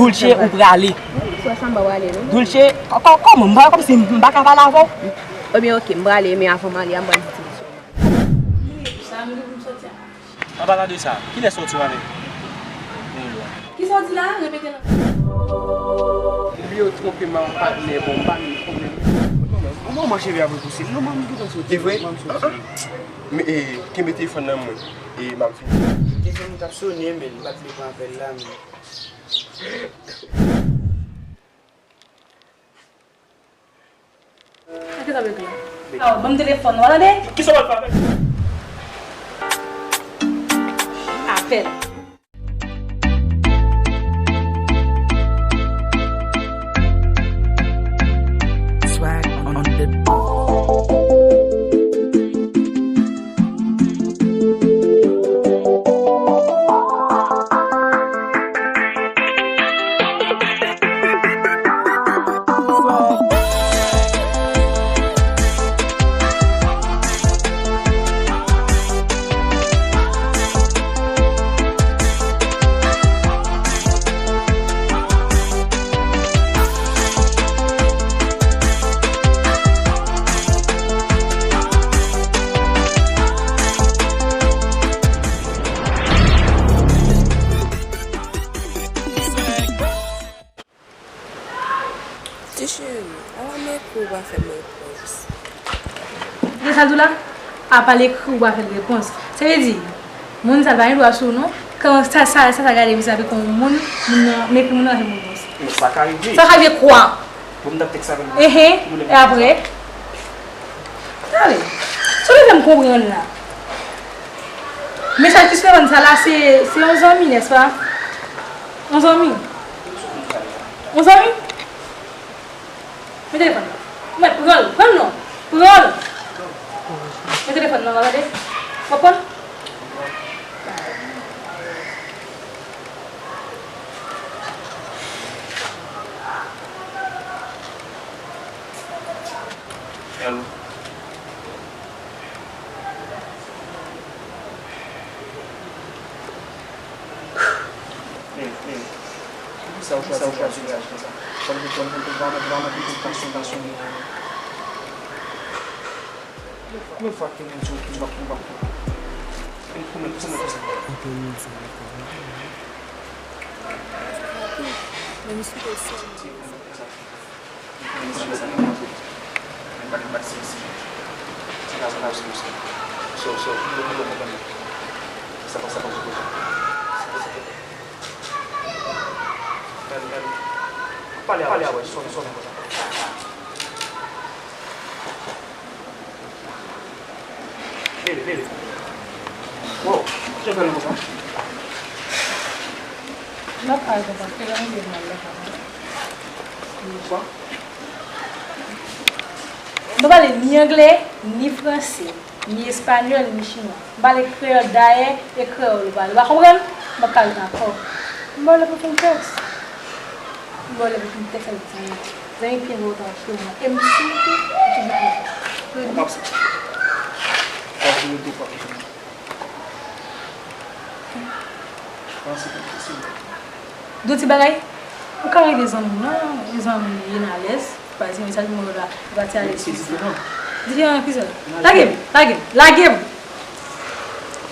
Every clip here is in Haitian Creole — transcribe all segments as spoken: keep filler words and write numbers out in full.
Doulche, ou prale. Frè sa m pa prale non. Doulche, kò-, kò-, kòman? M pa, kòmsi m pa ka pale avè w? Ebyen, oke, m prale, men avan m ale a, m pral di ti mesye. Sa m gen pou m soti a? An palan de sa, kilès ou soti avèk Milo a? Kisa w di la? Repete l ankò. Ou bliye w twonpe m ak yon patnè, bon, m pa gen pwoblèm. Ou bon, mwen cheve ap repouse. Non, mwen, m gentan soti. E vre? Mwen soti. Men, e, kenbe telefòn nan mwen. E, m ap vini. Telefòn mwen t ap sonnen, men m pa t vle pran apèl la, men. Sa ki sa w vle di la? Aw, ban m telefòn nan, w tande? Kisa w ap fè avèk? Apèl. Swag on the Ti cheri, ala m ekri w pa fè m repons. Tande sa l di w la? Apa l ekri w pa fè l repons. Sa vle di, moun sa l pa gen dwa sou w non. Kòman sa, sa, sa, sa gade misye tankou moun, moun nan, m ekri moun nan fè m repons. Men sa ka rive. Sa ka rive kwa? Bon, m t ap tèks avè l. Ehe, e apre? Tande, sa w vle fè m konprann la? Mesaj ki sou telefòn sa la, se, se yon zanmi, nèspa? Yon zanmi? Yon zanmi? Men telefòn nan. Mwen, pran l, pran l non. Pran l. Men telefòn nan, w ap tande? W ap pran l? Alo. Hey, hey. Poukisa ou chwazi reyaji konsa? Sa vle di, sa vle di, sa vle di, sa vle di, sa vle di, konbyen fwa ke moun di w ki w ap, w ap, konbyen, konbyen fwa sa? Anpil moun sa yo konbyen. Men m sou te sèl. Pale a wè, sonnen, sonnen konsa. Leve, leve. Wow, kijan w fè nan konsa? M ap pale konsa, se lè m vin mal la. Kwa? M pa pale ni angle, ni franse, ni espanyòl, ni chinwa. M pale kreyòl dayè, e kreyòl ou pale. Ou pa konprann? M ap pale ankò. M ba w lè pou fè yon tèks. M ba w lè pou fè yon tèks avèk zanmi. Zanmi pye vòt an fou mwen. E m si ke ou toujou konsa. M ap sa. Sa vle di kwa? Yon ti bagay, ou ka rele zanmi w nan, yon zanmi li alèz, pa di mesaj mwen la, li pati alèz. Se diferan. Diferan ki sa? Lage m, lage m, lage m!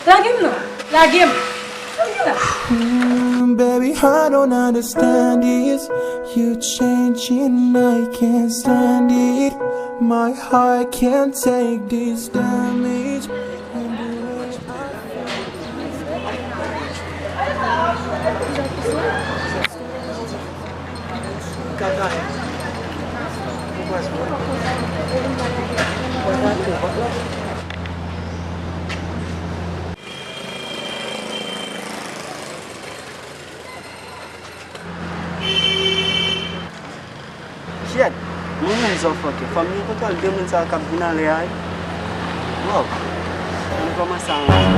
Lage m non, lage m! Lage m la. Mm, baby, I don't understand this. You changing, I can't stand it. My heart can't take this damage. Shit! Mwen menm zòfòkè. Fò m gen kontwòl de moun sa yo k ap vin anlè a wi. Wow! Ann kòmanse a ranse.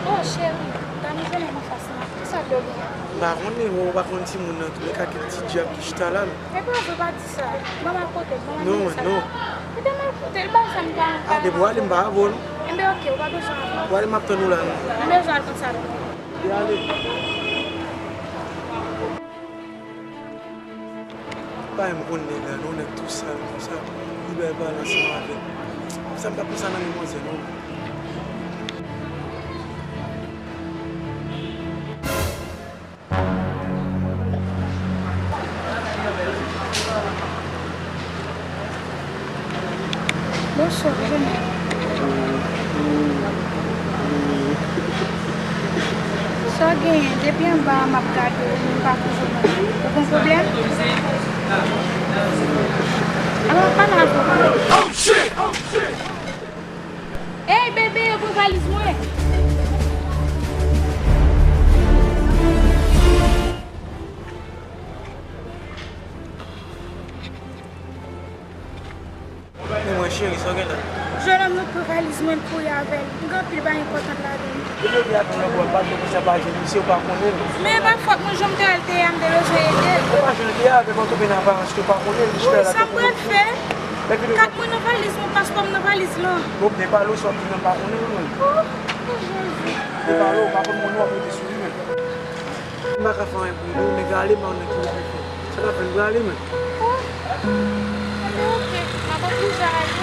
Oh, cheri, Dani jwenn mwen anfas la. Kisa k dòmi a? M pa konnen, ou pa konn timoun nan tou. Men ka kit ti dyab ki chita la, non. Men pa vre, pa di sa. Manman kote, manman di sa. Non, non. Kite m al kote l, ba sa m pa. A, depi w ale, m pa avè w, non. Enben, oke, ou pa bezwen avè w. W ale, m ap tann ou la, non. M bezwen al konn sa l vle. Li ale. Pa menm konn nèg la non, nèg tou sal konsa, li bay pale ansanm avèk. Sa m pa konsa nan men manzè non. Bonswa, jèn. Sa w genyen? Depi anba a m ap gade w, m pa toujou wè w. Ou gen pwoblèm? Alò, pale avè w. Ey, bebe, yo pran valiz mwen. Men mwen, cheri, sa w gen la? Jennonm nan pran valiz mwen, l kouri avè l. M gen anpil bagay enpòtan ladan l. Depi w vin avè yon nèg ou pa t konn sa pa jwenn misye, ou pa konnen l. Men e pa fòt mwen, jan m te al te ye a, m te bezwen ede l. Ou pa jwenn te ye avèk yon toupen aparans ke w pa konnen l, li chita la tankou yon fou. Wi, sa m pral fè? Kat mwen nan valiz mwen, paspò m nan valiz lan. Bon, men pale w, sa w ap di m nan, m pa konnen l, mwen. Oh, oh, Jezi. Men pale w, pa konn moun w ap rete sou li, men. M pa ka fè anyen pou li non, nèg la ale, m pa konn nan ki wout li fè. Sa k ap fè l prale, men. Oh, ok, ok. M ap oblije ale.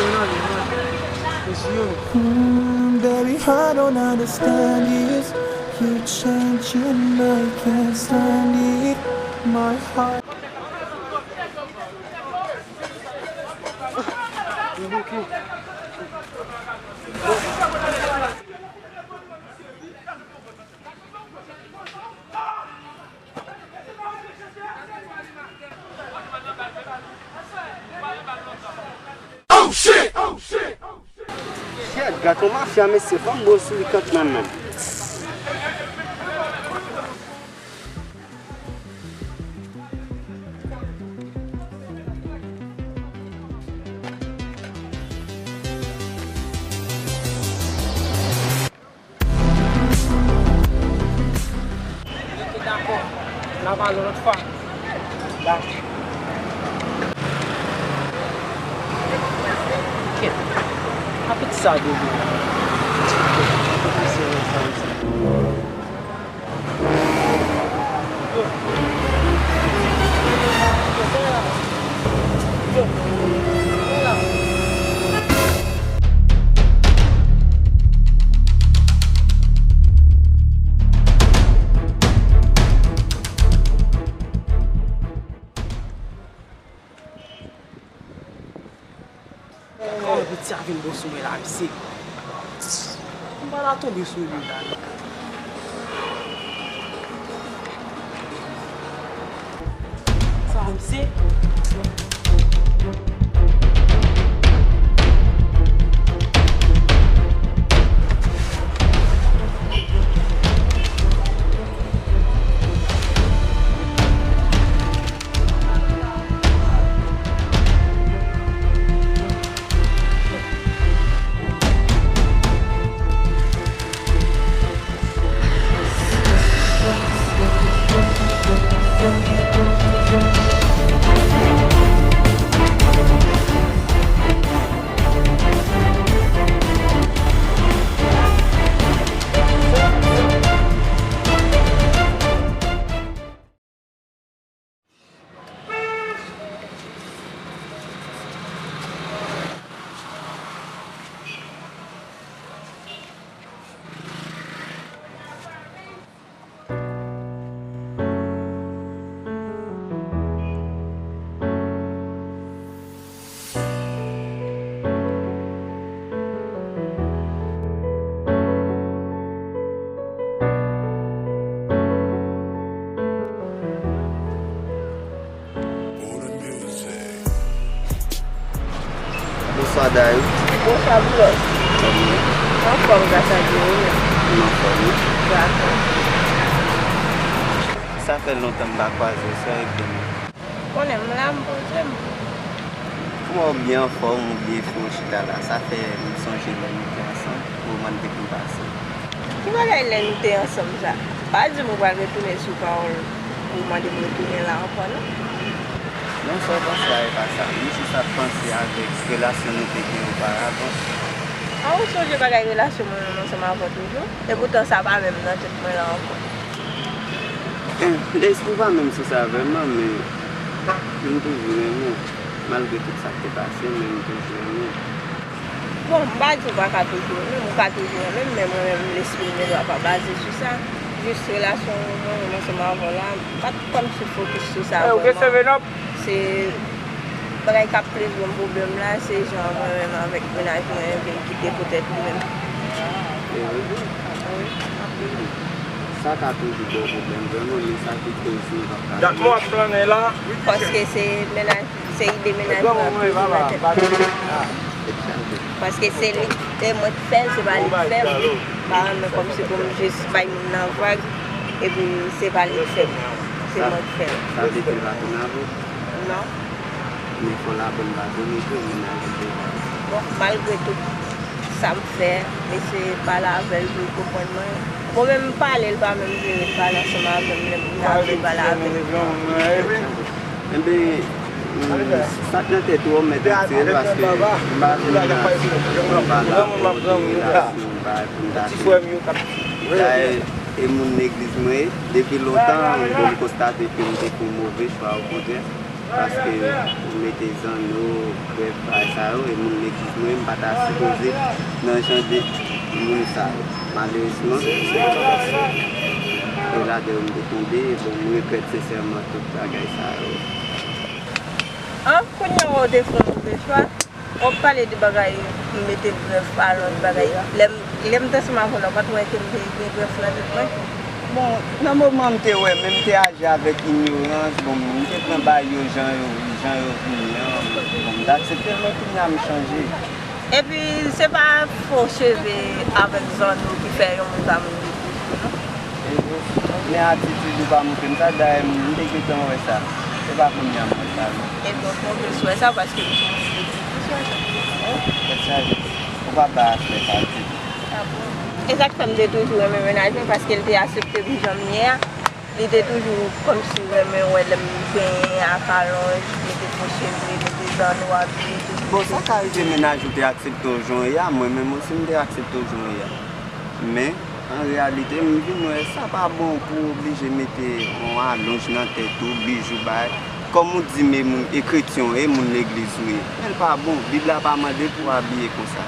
Ann ale, ann ale. Mesi yo. Mm, baby, I don't understand this. You changing, I can't stand it. My heart. Oh shit! Oh shit! Shit, gato mafya, mesye, fò m bo sou li kanmenm, menm. Rete dakò. N a pale yon lòt fwa. Dakò. Kèt. Apèt sa, bebe. Kèt, kèt, kèt, kèt, kèt, kèt, kèt. Kòman piti a vin bon sou mwen la, mesye? M pa ta tonbe sou li la, non. Sa, mesye? Bonswa, Dayou. Bonswa, Boulos. Kòman w ye? Anfòm, gras a Dye, ou menm? M anfòm, wi. Dakò. Sa fè lontan m pa kwaze w, sa regle m. Konnen m la, m poze m. Kòman w byen anfòm, ou byen fre, w chita la? Sa fè m sonje lè nou te ansanm, moman n te konn pase. Ki bagay lè nou te ansanm sa? Pa di m ou pral retounen sou pawòl ou mande m retounen la ankò, non. Non, sa w panse a, e pa sa. M jis ap panse avèk relasyon nou te gen oparavan. A, ou sonje bagay relasyon mwen menm ansanm avè w toujou? Epoutan sa pa menm nan tèt mwen la ankò. Eh, lespri pa menm sou sa vrèman, men M toujou renmen w, malgre tout sa k te pase, men m toujou renmen w. Bon, m pa di w pa ka toujou renmen m, ou ka toujou renmen m, men mwen menm, lespri m gendwa pa baze sou sa. Jis relasyon mwen menm ansanm avè w la, m pa t kòmsi fokis sou sa vrèman. Se bagay k ap plis ban m pwoblèm la, se jan mwen menm avèk mennaj mwen vin kite poutèt li menm. Wi, anpil. Sa ka toujou ba w pwoblèm vrèman, men sa ki koz nou p ap ka. Dat mwen ap flannen la. Paske se mennaj, se ide mennaj mwen ap toujou nan tèt mwen. Paske se li, se mwen k fè l, se pa li k fè m. M pa renmen kòmsi pou m jis bay moun nan vag, epi se pa li k fè m, se mwen k fè l. Sa vle di l pa tounen avè w? Non. Men fò l aprann padone tou, mennaj li deja. Bon, malgre tout sa m fè, eseye pale avè l pou l konprann mwen. Bon, menm pale, l pa menm vle pale ansanm avè m, lè m ta vle pale avè l. Enben, mm, sa k nan tèt ou an, mèt retire l, paske m pa vin la pou m pale avè w de relasyon, bagay pou m ta fè. Dayè, e moun legliz mwen ye, depi lontan, bon, m konstate ke m te fè yon move chwa, okontrè. Paske ou mete zanno, brèf, bagay sa yo, e moun legliz mwen, m pa ta sipoze nan jan de moun sa yo. Malerezman, e ladan yo m te tonbe, bon, m regrèt sensèman tout bagay sa yo. An, kounye a w te fè yon move chwa. W ap pale de bagay, m mete grèf a lòt bagay. Lè m, lè m te ansanm avè w la, w pa t wè ke m te gen grèf nan tèt mwen? Bon, nan moman m te wè, men m te aji avèk inyorans, bon, m te pran bagay yo jan yo, jan yo vini an, bon, m t aksepte l, men kounye a m chanje. Epi, se pa fo cheve avèk zanno ki fè yon moun pa moun legliz tou, non. E, men atitid ou pa montre m sa, dayè m te gentan wè sa. Se pa kounye a m wè sa, non. E donk, mwen plis wè sa paske m se yon moun ki plis wè sa. Tèt chaje. Ou pa bay afè sa, atitid. Ah bon? E sa k fè m te toujou renmen mennaj mwen, paske l te aksepte m jan m ye a. Li te toujou kòmsi renmen wè lè m benyen ak alonj, mete fo cheve, mete zanno, abiye tou. Bon, sa ka rive mennaj ou te aksepte w jan w ye a, mwen menm osi m te aksepte w jan w ye a. Men, an reyalite, m vin wè sa pa bon pou w oblije mete yon alonj nan tèt ou, bijou, bagay. Kòm ou di m e moun, e kretyen w ye, moun legliz ou ye. Men l pa bon, Bib la pa mande pou w abiye konsa.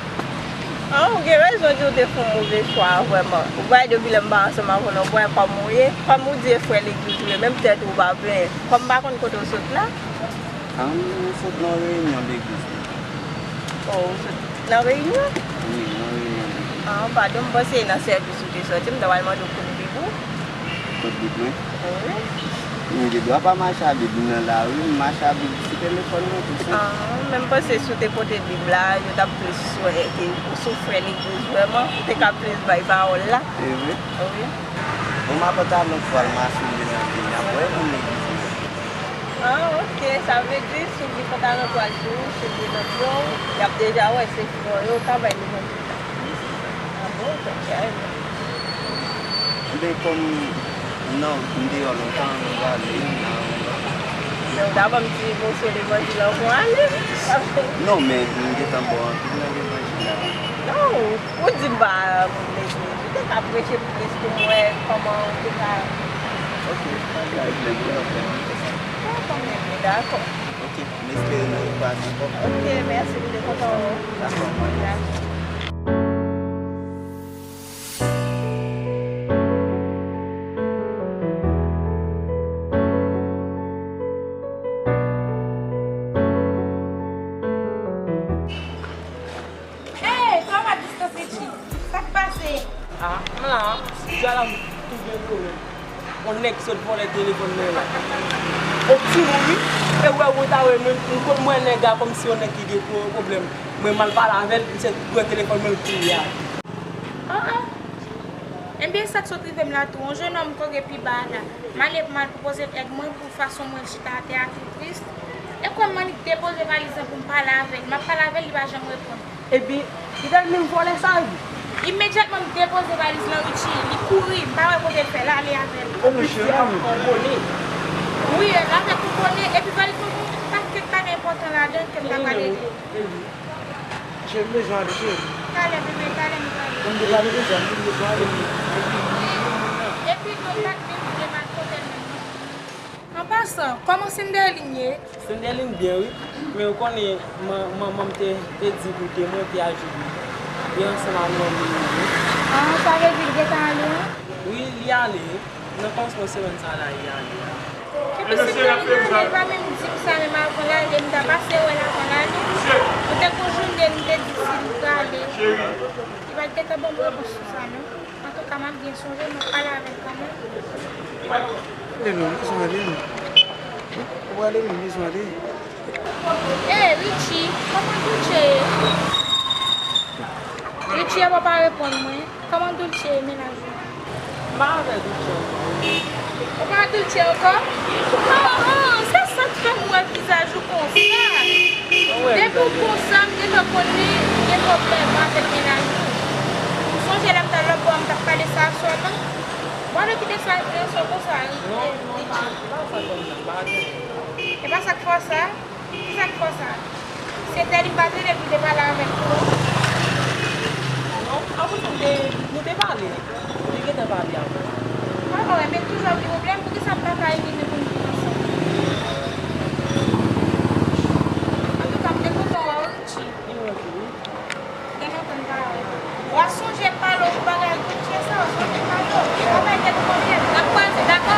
Ah, ou gen rezon di w te fè yon move chwa, vrèman. Ou wè, depi lè m pa ansanm avè w, ou wè kòm ou ye. Kòm ou di e frè legliz ou ye, menm tèt ou pa benyen. Kòm m pa konn kote w sot la. Ah, m sot nan reyinyon legliz la. Oh, ou sot nan reyinyon? Wi, nan reyinyon legliz. Ah, padon, m panse e nan sèvis ou te sòti, m ta pral mande w kote Bib ou. Kot Bib mwen? Wi. M gen dwa pa mache ak Bib nan lari, m mache ak Bib sou telefòn mwen tou senp. Ah, men m panse si w te pote Bib la, yo t ap plis wè ke ou se yon frè legliz vrèman, ou te ka plis bay pawòl la. E vre? Wi. Bon, m ap pantanon twal m a soulye nan pye m, y ap wè moun legliz mwen. Ah, ok. Sa vle di, si w gen pantalon twal sou ou, soulye nan pye w, y ap deja wè se frè w yo, w ka bay li yon ti tan. Ah bon, fèk chay mwen. Enben, kòm, non, m deyò lontan, m prale, m nan. Men w ta ban m ti moso levanjil an pou ale. Non, men m gentan ba w anpil nan levanjil la. Non, ou di m pa moun legliz, ou te ka preche plis pou m wè kòman ou te ka. Ok, pa gen pwoblèm, nou ap fè yon fè sa. Dakò, men, dakò. Ok, m espere nou repase ankò. Ok, mèsi, m te kontan wè w. Dakò, mwen. Dakò. Hey, travay distans Richie. Sa k pase? Ah, m la. Jodi a la m touve yon pwoblèm. Yon nèg sot vòlè telefòn mwen la. Yon timoun wi. E wè ou ta wè menm, m konn mwen nèg la kòmsi yon nèg ki gen pwoblèm. Mwen m al pale avè l, misye pran telefòn mwen l touye a. Ah, ah. Enben, sa k sot rive m la tou. Yon jennonm koke pi ba a la. M ale pou m al pwopoze l èd mwen pou fason mwen chita atè a ki tris. E kòman li depoze valiz lan pou m pale avè l. M ap pale avè l, li pa janm reponn. Epi, li t al menm vòlè sa, epi? Imedyatman m depoze valiz lan, Richie, li kouri, m pa wè kote l fè, l ale avè l. Epi se avèk ou konnen? Wi, avèk ou konnen, epi valiz lan gen yon pakèt bagay enpòtan ladan l ke m ta pral ede. Epi, Richie, m bezwen ale, wi. Talè, bebe, talè, m prale. Mwen m te pale deja, m te bezwen ale, wi. Epi, epi, non, pa t menm vle m al kote l menm, non. An pa San, kòman Sendelin ye? Sendelin byen, wi. Men ou konnen, man-, manman m te, te di pou te monte a Juli. Li ansanm ak manmi l, wi. Ah, sa vle di li gentan ale, an? Wi, li ale. Nan kòmansman semèn sa a la, li ale. Epi Sendelin ale, li pa menm di m sa menm avan l ale, m ta pase wè l avan l ale. Mwen te gon jounen, m te di si li prale. Li pa t gentan ban m repons sou sa, non. Antouka, m ap byen sonje, m ap pale avè l kanmenm. Pale non, m bezwen ale non. Ou prale, m bezwen ale. Ey, Richie, kòman Dulce ye? Richie ap pa reponn mwen. Kòman Dulce ye, mennaj ou? M pa avè Dulce ankò. Ou pa Dulce ankò? Oh, oh, se sa k fè m wè vizaj ou konsa. Depi w konsa, m gentan konn li gen pwoblèm avèk mennaj ou. Ou sonje lè m t al lòtbò a, m t ap pale sa aswè a, non? Bon, ale kite sa, enfliyans ou konsa, wi. Non, non, pa, pa sa kòmsa, m pa gen. E pa sa k fè w sa? Kisa k fè w sa? Sendelin pa t rele pou te pale avèk ou, non? Non, apre sa, nou te, nou te pale. Nou te gentan pale avan. Mwen pa wè, men toujou ap gen pwoblèm, poukisa m pa ka rele nou pou n vin ansanm? Antouka, m te kontan wè w, Richie. Li mwen tou, wi. Gen lontan m pa wè w. W a sonje pale w pou bagay Gucci sa, w a sonje pale w. W a bay tèt ou pwoblèm. N ap kwaze, dakò?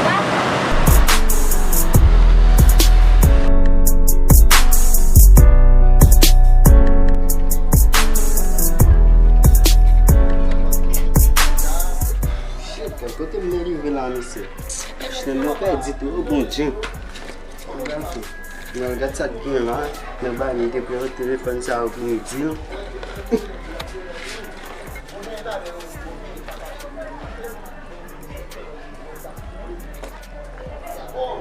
Dakò. Shit, kote m delivre la, mesye? Shit, m pèdi tou, oh, Bondye. Mwen gad sa k gen la, nan bagay m te pran telefòn sa yo pou m di nou.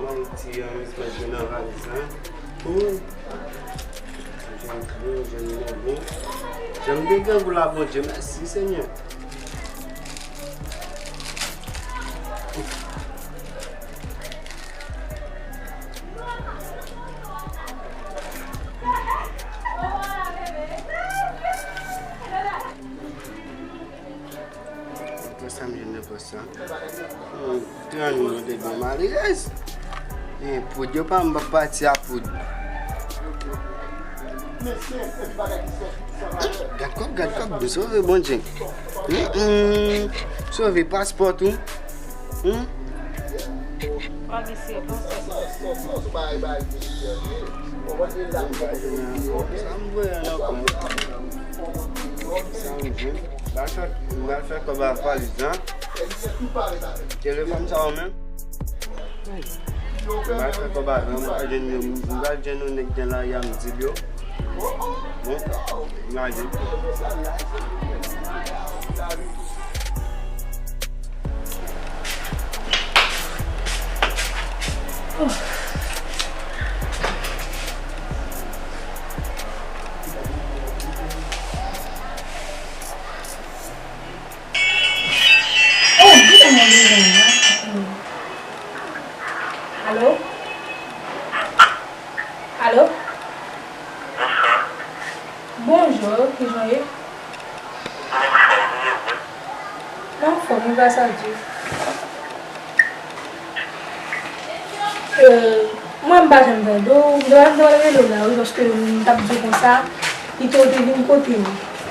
Mwen ti an mismatch nan valiz la. Jan m te grangou la, Bondye, mèsi, Senyè. Pòs sa m jwenn nan pòs sa. Hmm, tran nou te bon malerèz. Eh, poud yo pa m pa pati a poud. Gad kòb, gad kòb, m sove Bondye. Hmm, hmm, sove paspò tou. Hmm? Sa m voye an ankò. Sa m jwenn. M pral fè, m pral fè kòb ak valiz lan. Telefòn sa ou menm? M pral fè kòb avè m. M pral jwenn yon, m pral jwenn yon nèg gen lari a m di l yo. Bon, m lage. Oh, di mwen mwen bezwen la. Alo? Alo? Bonjou, kijan w ye? Mwen anfòm, wi, gras a Dye. Euh, mwen, m pa janm tande w, m te pral, m te pral rele w la, wi, paske m t ap di w konsa, pito w te vin kote m,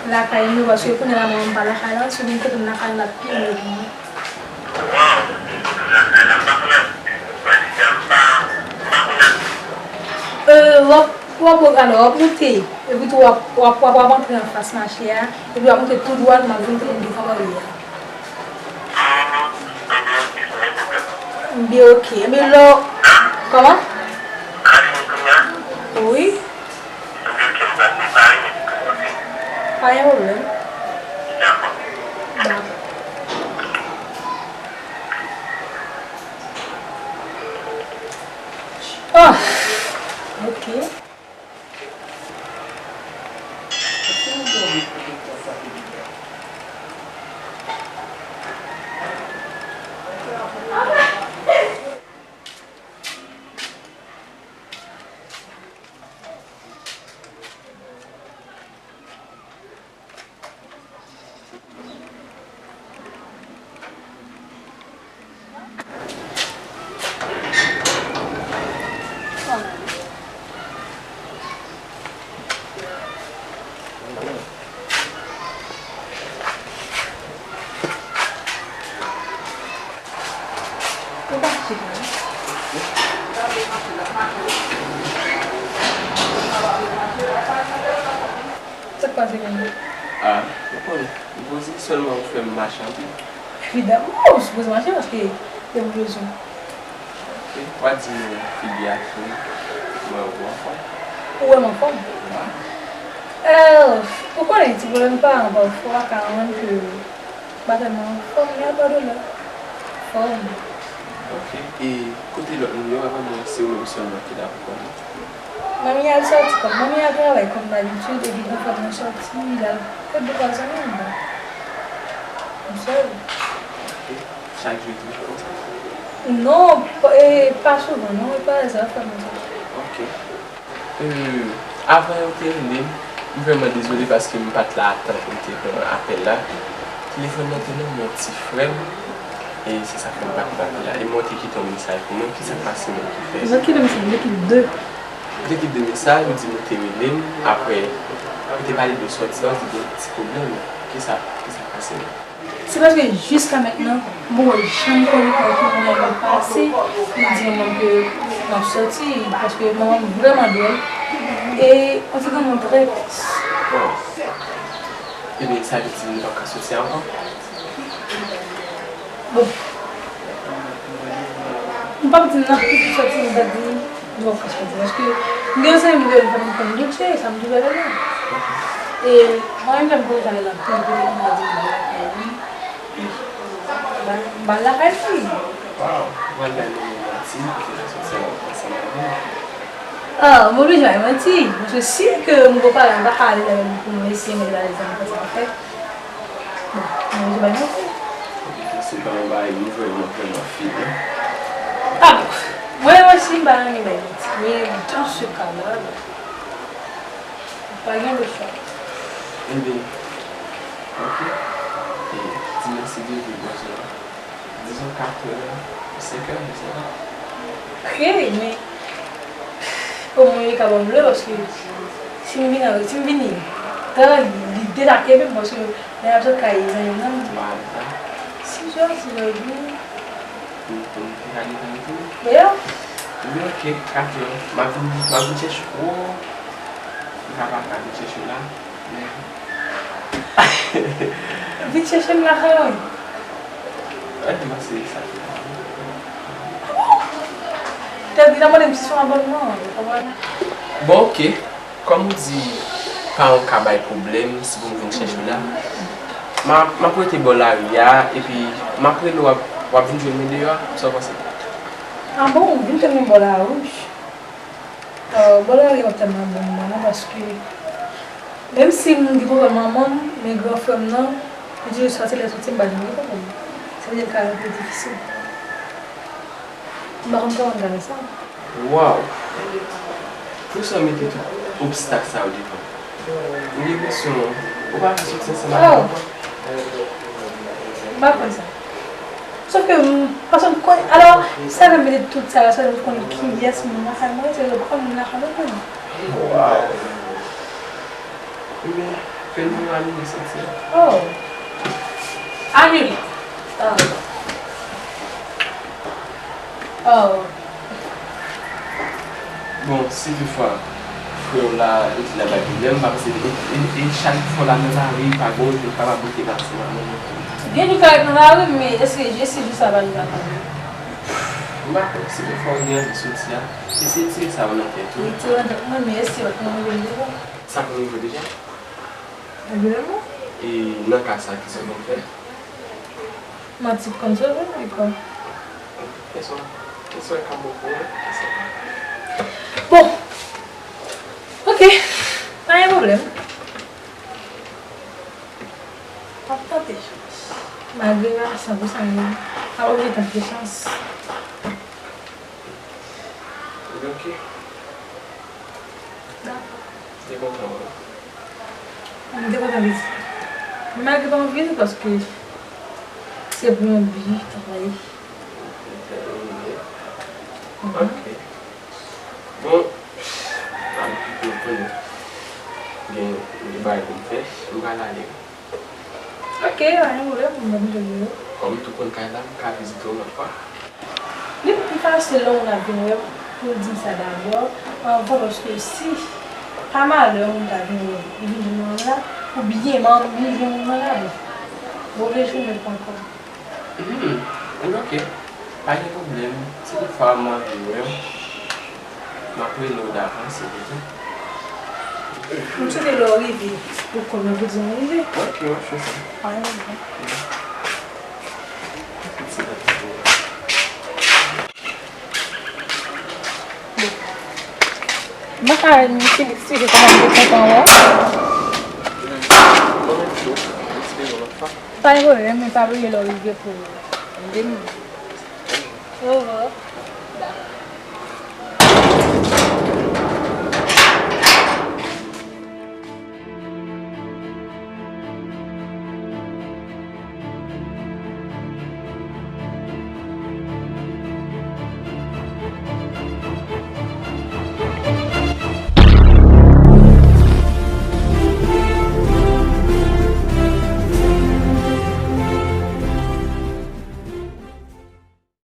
lakay nou, paske kounye a la, mwen, m pa lakay la, si w vin kote m lakay la, l ap pi mye pou mwen. Euh, w ap, w ap, alò, w ap moute, epi tou w ap, w ap, w ap, w ap antre anfas mache a, epi w ap moute tou dwat, m ap vin kote m te kanpe a. M byen, oke. Ebyen, lò, kòman? Wi. Pa gen pwoblèm. Dakò. Oh, oke. Sa k pase menm? Ah, ou konnen, m poze sèlman ou fè m mache anpil. Evidaman, ou sipoze mache paske depi w bezwen. Ok, w a di nou figi a fini. Mwen wè w anfòm. Ou wè m anfòm? Wi. Euh, ou konnen ti pwoblèm paran pafwa ka rann ke m pa tèlman anfòm, men apa de la fòm. Ok, e kote lòt moun yo, avan mwen, se ou menm sèlman ki la pou konnen. Manmi al sòti kòm, manmi al travay kòm dabitid, epi gran frè m nan sòti, li al fè de pwa zanmi m. M sèl. Ok. Chak jou toujou konsa? Non, pa, e, pa souvan, non, e pa rèzè frè m nan sòti. Ok. Euh, avan yo te rele m, m vrèman dezole paske m pa t la atan pou m te pran apèl la. Telefòn nan te nan men yon ti frè m, e se sa fè m pa t pran apèl la. E mwen te kite yon mesaj pou mwen, kisa k pase menm ki fè? Ou te kite mesaj, ou te kite de. Ou te kite de mesaj, ou di nou te rele m, apre, ou te pale de sòti an, ou di gen ti pwoblèm. Kisa, kisa k pase menm? Se paske jiska mentnan, m poko janm konnen kòman pou mwen yo pase, li di manman m ke m ap sòti, paske manman m vrèman dwòl. E yon ti granmoun trè tris. Bon. Ebyen, sa vle di nou p ap ka sòti ankò? Bon. M p ap di n ap toujou sòti, m pa di nou ap ka sòti. Paske m gen yon zanmi m rele m fè m konn Dulce, sa m toujou ale la. E mwen menm jan m konn ale la, m toujou kote m al di m al lakay li. M al, m al lakay li. Waw, ou pral bay manman w manti, pou ke l sòti ansanm avè w. Ah, m oblije bay manti. Paske si ke m gon pale, m pa ka ale la pou m eseye mete l alèz nan nenpòt sa m fè. Bon, mwen, je bay manti. Se pa yon bagay nou vrèman, vrèman fini. Ah, bon, mwen, mwen, si m pa renmen bay manti. Men dans ce cas-là, bon, pa gen lòt chwa. Ebyen, ok. E, di mèsi de vi, bòs la. Dizon katrè, senkè, je sais pas. Ok, men omwen li ka ban m lè, paske si m vini, si m vini ta, li deja kenbe m, paske lè n ap sot kay zanmi m nan, sizè, sizè edmi. Pou, pou m te ka devan li tou? Yeah. Ebyen, ok, katrè. M ap vin, m ap vin chèche w. M ka pa ka vin chèche w la. Vin chèche m lakay ou. Wè, m panse sa te bon. Tèt li ta mande m si se yon abònman, ou konprann? Bon, ok. Kòm ou di, paran w ka bay pwoblèm si pou m vin chèche w la, m a, m ap rete bò lari a, epi m ap rele w, w ap, w ap vin jwenn mwen deyò a, sa w panse? Ah bon, vin jwenn mwen bò lari. Euh, bò lari a pa tèlman bon pou mwen non, paske menm si m gen pwoblèm manman m, men gran frè m nan, li toujou sòti, lè l sòti, m pa janm gen pwoblèm. Sa vle di l ka yon pè difisil. M pa konn kòman m ta fè sa. Waw! Poukisa w mete tout obstak sa yo devan? M gen enpresyon ou pa vle soti ansanm avè m ankò. M pa konn sa. Sòf ke m, paske m konn, alò, sa fè m mete tout sa yo, se m konn kiyès moun lakay mwen, se yo pran moun lakay mwen konnen. Waw! Ebyen, fè nou anime soti a. Oh! Anime! Oh! Oh! Bon, si toutfwa frè w la, li di l ap bay pwoblèm, m pa panse, e, e, e chak fwa w la nan lari, pa gen yon jou l kapab rete ansanm avè w. Gen jou l ka ret nan lari, men èske, èske jou sa a pa rive ankò? M pa kwè, si toutfwa w gen anvi soti a, eseye tire sa yo nan tèt ou. Li tire nan tèt mwen, men èske l ap rive deja? Sa konn rive deja? Evidaman. E nan ka sa, kisa w konn fè? Manti konn sove, men kwa. Kesyon, kesyon e ka bon pou ou, kesyon. Bon. Ok. Pa gen pwoblèm. M ap tante chans. Malgre m pa san pou san, men m ap oblije tante chans. Ok. Dakò. Te kontan wè w. M te kontan vizite. M malgre pa anvi vini paske se pou yon bi travay. Ok. Bon, m ap kite w konnen gen, gen bagay pou m fè. M pral ale. Ok, pa gen pwoblèm, m ap vin jwenn ou. Kòm m tou konn kay la, m ka vizite w lòt fwa. Li Li fasil lè yon moun ap vin wè m pou l di m sa dabò, anvan, paske si pa malè yon moun ta vin wè m, li vin jwenn mwen la, oubyen m anvi jwenn moun nan la, bon, m oblije jwenn mwen pran kòb. Hmm, ok. Pa gen pwoblèm. Si toutfwa m anvi wè w, m ap rele w davans, epi tou. M swete lè w rive, ou konnen pou di m rive. Ok, w ap fè sa. Pa gen pwoblèm. Bon. M pa ka, m fin eksplike kòman m te kontan wè w. Bon, men cho, m espere yon lòt fwa. Pa gen pwoblèm, men pa bliye lè w rive pou m de m. Orevoir.